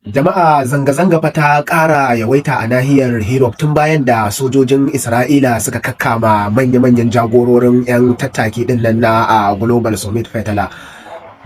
Jama'a, zanga-zanga fa ta ƙara yawaita a nahiyar Europe tun bayan da sojojin Isra'ila suka kakkama manya-manyan jagororin 'yan tattaki din nan na a Global Sumud Flotilla.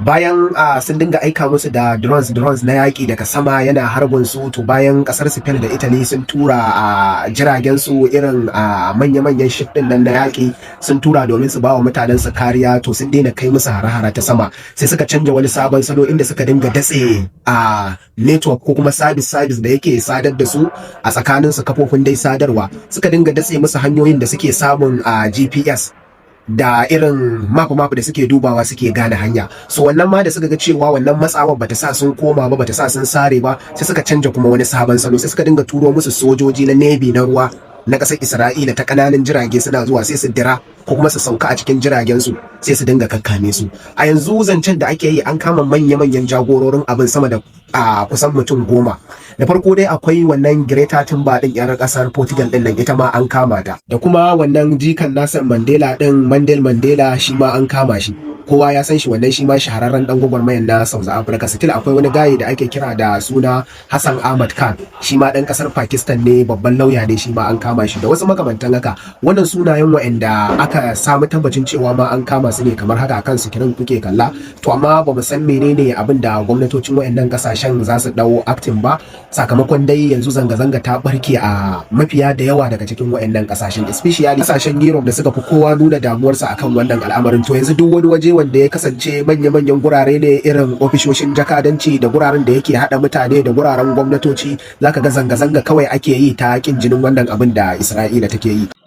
Bayan sun dinga aika musu da drones drones na yaƙi daga sama yana harbin su, to bayan ƙasar Spain da Italy sun tura a jiragen su irin a manya-manyan ship din nan na yaƙi, sun tura domin su bawa mutanen su kariya, to sun daina kai musu hare-hare ta sama. Sai suka canja wani sabon salo inda suka dinga datse a network ko kuma service service da yake sadar da su a tsakanin su, kafofin dai sadarwa. Suka dinga datse musu hanyoyin da suke samun a GPS da irin map da suke dubawa suke gane hanya. So wannan ma da suka ga cewa wannan matsawar bata sa sun koma ba, bata sa sun sare ba, sai suka canja kuma wani sabon salo. Sai suka dinga turo musu sojoji na navy na ruwa na ƙasar Isra'ila ta ƙananan jirage, suna zuwa sai su dira ko kuma su sauka a cikin jiragen su, sai su dinga kakkame su. A yanzu zancen da ake yi, an kama manya-manyan jagororin abin sama da a kusan mutum 10. Da farko dai akwai wannan Greta Thunberg din, yar kasar Portugal din nan, ita ma an kama ta, da kuma wannan jikan Nelson Mandela din, Mandel Mandela, shi ma an kama shi. Kowa ya san shi wannan, shi ma shahararren dan gwagwarmayan na South Africa. Still akwai wani guy da ake kira da suna Hassan Ahmad Khan, shi ma dan kasar Pakistan ne, babban lauya ne, shi ma an kama shi, da wasu makamantan haka. Wannan sunayen wa'anda aka samu tabbacin cewa ma an kama su ne kamar haka akan screen kuke kalla. To amma ba mu san menene abin da gwamnatocin wa'annan kasashen za su dau acting ba, sakamakon dai yanzu zanga-zanga ta barke a mafiya da yawa daga cikin wa'annan kasashen, especially kasashen Europe da suka fi kowa nuna damuwarsa akan wannan al'amarin. To yanzu duk wani waje wanda ya kasance manya-manyan gurare ne, irin ofishoshin jakadanci da guraren da yake hada mutane da guraren gwamnatoci, zaka ga zanga-zanga kawai ake yi ta kin jinin wannan abin da Isra'ila take yi.